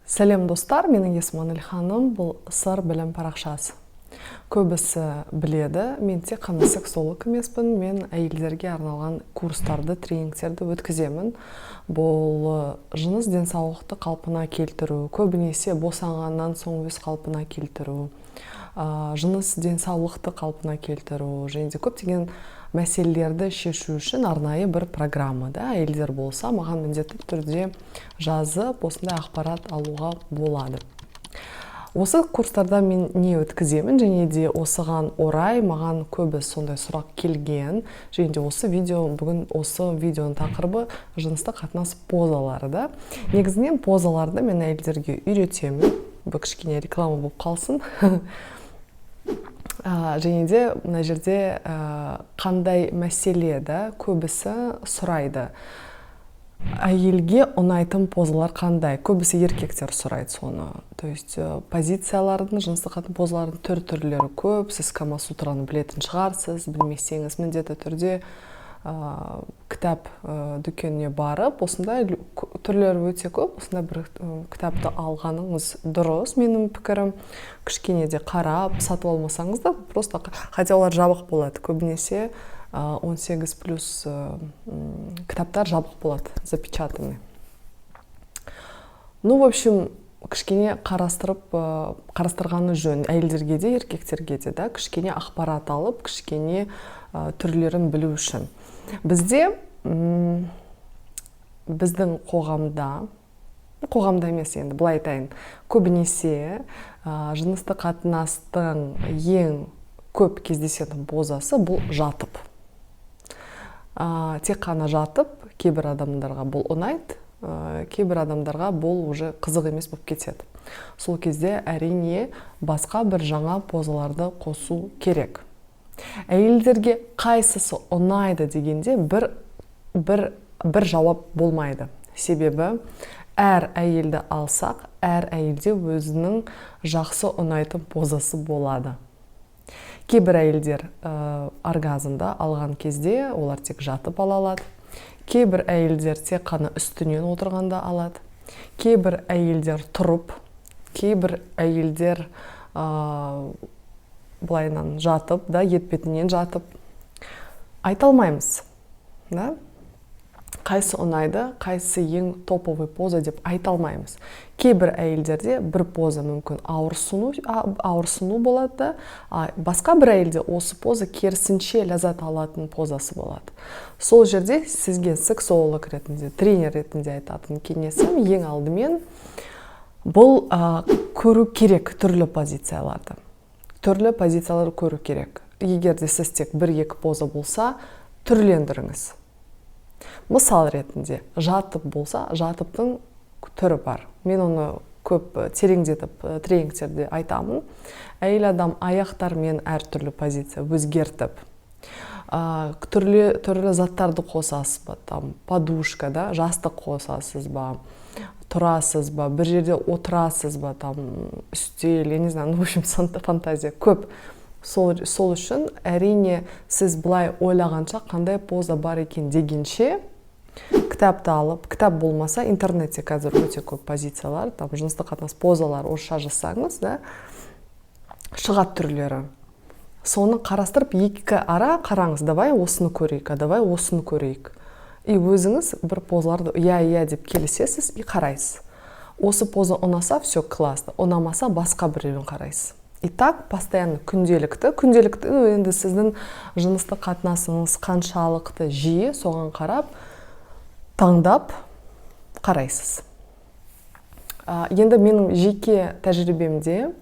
Сәлем, достар! Менің есімім Анель ханым, бұл Сыр білім парақшасы. Көбісі біледі, мен тек қана сексолог емеспін, мен әйелдерге арналған курстарды, тренингтерді өткіземін. Бұл жыныс денсаулықты қалпына келтіру, көбінесе босанғаннан соң өз қалпына келтіру, жыныс денсаулықты қалпына келтіру және де көптеген мәселелерді шешу үшін арнайы бір программа да. Әйелдер болса, маған міндетті түрде жазып, осындай ақпарат алуға болады. Осы курстарда мен не өткіземін және де осыған орай маған көбі сондай сұрақ келген. Және де осы видео, бүгін осы видеоның тақырыбы жыныстық қатынас позалары да. Негізінен позаларды мен әйелдерге үйретемін. Бұл кішкене реклама болып қалсын. Және де мына жерде қандай мәселе да, көбісі сұрайды: әйелге ұнайтын позалар қандай? Көбісі еркектер сұрайды соны. То есть позициялардың, жыныстық қатынас позалардың түр түрлері көп. Сіз Камасутраны білетін шығарсыз, білмесеңіз, міндетті түрде кітап дүкеніне барып, осындай түрлері өте көп, осындай бір кітапты алғаныңыз дұрыс, менің пікірім. Кішкене де қарап, сатып алмасаңыз да, просто, хотя олар жабық болады көбінесе, 18 плюс кітаптар жабық болады, запечатанный. Ну, в общем, кішкене қарастырып, қарастырғаны жөн әйелдерге де, еркектерге де да, кішкене ақпарат алып, кішкене түрлерін білу үшін. Бізде біздің қоғамда, қоғамда емес, енді былай айтайын, көбінесе жыныстық қатынастың ең көп кездесетін позасы бұл жатып, тек қана жатып. Кейбір адамдарға бұл ұнайды, кейбір адамдарға бұл уже қызық емес болып кетеді. Сол кезде, әрине, басқа бір жаңа позаларды қосу керек. Әйелдерге қайсысы ұнайды дегенде, бір жауап болмайды, себебі әр әйелді алсақ, әр әйелде өзінің жақсы ұнайтын позасы болады. Кейбір әйелдер оргазмды алған кезде олар тек жатып ала алады, кейбір әйелдер тек қана үстінен отырғанда алады, кейбір әйелдер тұрып, кейбір әйелдер былайынан жатып да, етбетінен жатып. Айта алмаймыз да, қайсы ұнайды, қайсысы ең топовый поза деп айта алмаймыз. Кейбір әйелдерде бір поза мүмкін ауырсыну болады да, а басқа бір әйелде осы поза керісінше ләззат алатын позасы болады. Сол жерде сізге сексолог ретінде, тренер ретінде айтатын кеңесім: ең алдымен бұл көру керек түрлі позицияларды, түрлі позицияларды көру керек. Егер де сіз тек бір екі поза болса, түрлендіріңіз. Мысал ретінде, жатып болса, жатыптың түрі бар. Мен оны көп тереңдетіп тренингтерде айтамын. Әйел адам аяқтармен әртүрлі позиция өзгертіп, түрлі түрлі заттарды қосасыз ба, там подушка да, жастық қосасыз ба, тұрасыз ба, бір жерде отырасыз ба, там үстел, я не знаю, ну, в общем, фантазия көп. Сол үшін, әрине, сіз былай ойлағанша, қандай поза бар екен дегенше, кітапты алып, кітап болмаса, интернетте қазір өте көп позициялар, там жыныстық қатынас позалары орысша жазсаңыз да, шығады түрлері. Соны қарастырып, екі ара қараңыз: давай осыны көрейік, а давай осыны көрейік. И өзіңіз бір позаларды иә деп келісесіз и қарайсыз. Осы поза ұнаса, все классно, ұнамаса, басқа біреуін қарайсыз. И так постоянно, күнделікті. Ну, енді сіздің жыныстық қатынасыңыз қаншалықты жиі, соған қарап таңдап қарайсыз. Енді менің жеке тәжірибемде,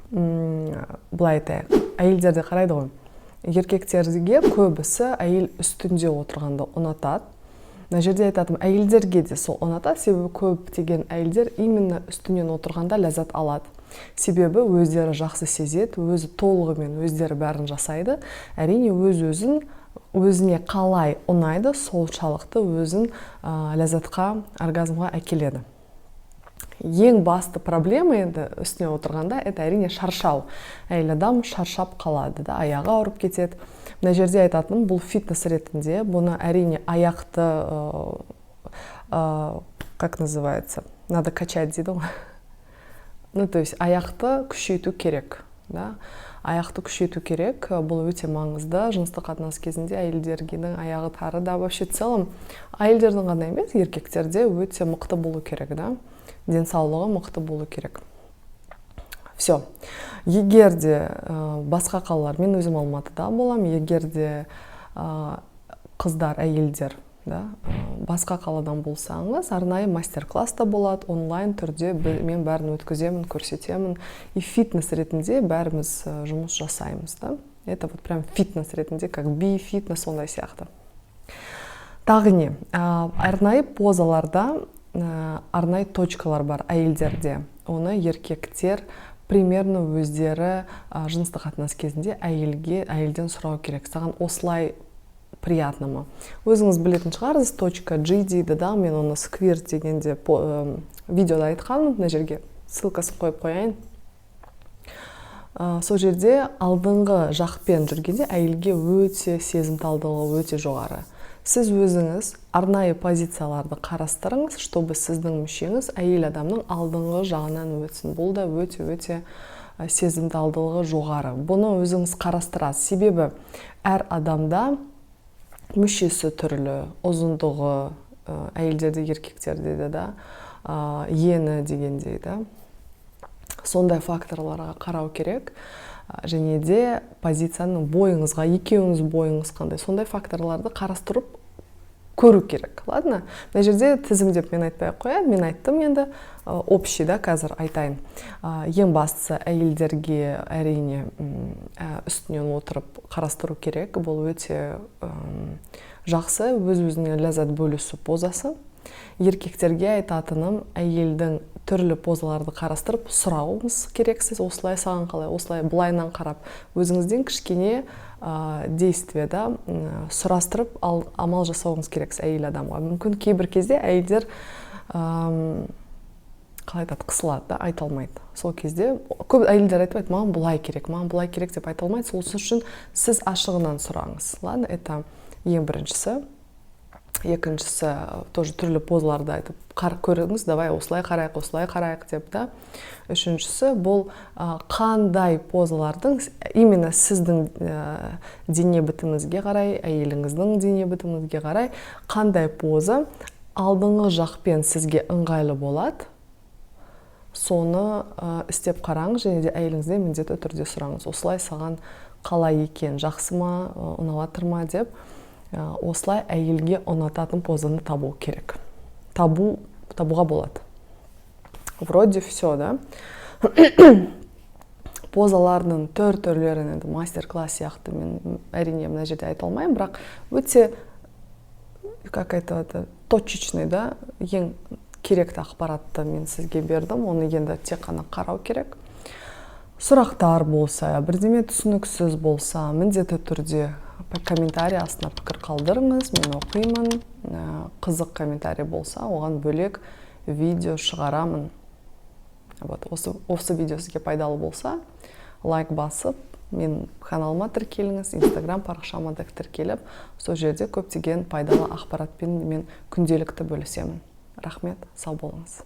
былай айтайық, әйелдер де қарайды ғой. Еркектерге көбісі әйел үстінде отырғанды ұнатады. Мына жерде айтатыным, әйелдерге де сол ұнатады, себебі көптеген әйелдер именно үстінен отырғанда ләззат алады, себебі өздері жақсы сезеді, өзі толығымен өздері бәрін жасайды. Әрине, өз өзін, өзіне қалай ұнайды, соншалықты өзін ләззатқа, оргазмға әкеледі. Ең басты проблема енді үстіне отырғанда — это, әрине, шаршау. Әйел адам шаршап қалады да, аяғы ауырып кетеді. Мына жерде айтатыным, бұл фитнес ретінде бұны, әрине, аяқты, как называется. Надо качать дейді ғой, ну, то есть аяқты күшейту керек да, аяқты күшейту керек. Бұл өте маңызды. Жыныстық қатынас кезінде әйелдердің аяғы тары да, вообще в целом әйелдердің ғана емес, еркектерде өте мықты болу керек да, денсаулығы мықты болу керек. Все. Егер де басқа қалалар, мен өзім Алматыда боламын, егер де қыздар, әйелдер да, басқа қаладан болсаңыз, арнайы мастер класс та болады онлайн түрде. Мен бәрін өткіземін, көрсетемін, и фитнес ретінде бәріміз жұмыс жасаймыз да. Это вот прям фитнес ретінде, как би фитнес, сондай сияқты. Тағы не? Арнайы позаларда арнайы точкалар бар әйелдерде. Оны еркектер примерно өздері жыныстық қатынас кезінде әйелден сұрау керек: «Саған осылай приятно ма?» Өзіңіз білетін шығарсыз, точка G дейді да. Мен оны сквирт дегенде видеода айтқанмын, мына жерге ссылкасын қойып қояйын. Сол жерде алдыңғы жақпен жүргенде әйелге өте сезімталдығы өте жоғары. Сіз өзіңіз арнайы позицияларды қарастырыңыз, чтобы сіздің мүшеңіз әйел адамның алдыңғы жағынан өтсін. Бұл да өте өте сезімталдығы жоғары. Бұны өзіңіз қарастырасыз, себебі әр адамда мүшесі түрлі, ұзындығы, әйелдерде, еркектерде де да, ені дегендей да, сондай факторларға қарау керек. Және де позицияның бойыңызға, екеуіңіз бойыңыз қандай, сондай факторларды қарастырып көру керек. Ладно, мына жерде тізімдеп мен айтпай ақ қояйын, мен айттым енді общий да, қазір айтайын. Ең бастысы, әйелдерге, әрине, үстінен отырып қарастыру керек. Бұл өте жақсы өз өзіне ләззат бөлісу позасы. Еркектерге айтатыным: әйелдің түрлі позаларды қарастырып сұрауыңыз керек сіз: «Осылай саған қалай, осылай, былайынан қарап?» Өзіңізден кішкене действие да сұрастырып ал, амал жасауыңыз керек әйел адамға. Мүмкін, кейбір кезде әйелдер қалай айтады, қысылады да, айта алмайды. Сол кезде көп әйелдер айтпайды: «Маған бұлай керек, маған бұлай керек», – деп айта алмайды. Сол үшін сіз ашығынан сұраңыз. Ладно, это ең біріншісі. Екіншісі, тоже түрлі позаларды айтып көріңіз: «Давай осылай қарайық, осылай қарайық», – деп та. Үшіншісі, бұл қандай позалардың именно сіздің дене бітіміңізге қарай, әйеліңіздің дене бітіміңізге қарай қандай поза алдыңғы жақпен сізге ыңғайлы болады, соны істеп қараңыз. Және де әйеліңізден міндетті түрде сұраңыз: «Осылай саған қалай екен, жақсы ма, ұнап жатыр ма?» – деп. Осылай әйелге ұнататын позаны табу керек, табуға болады. Вроде все да. Позалардың түр түрлерін енді мастер класс сияқты мен, әрине, мына жерде айта алмаймын, бірақ өте, как это, точечный да, ең керекті ақпаратты мен сізге бердім. Оны енді тек қана қарау керек. Сұрақтар болса, бірдеме түсініксіз болса, міндетті түрде комментарий астына пікір қалдырыңыз, мен оқимын. Қызық комментарий болса, оған бөлек видео шығарамын. Вот осы видео сізге пайдалы болса, лайк басып, мен каналыма тіркеліңіз, Инстаграм парақшама да тіркеліп, сол жерде көптеген пайдалы ақпаратпен мен күнделікті бөлісемін. Рахмет, сау болыңыз.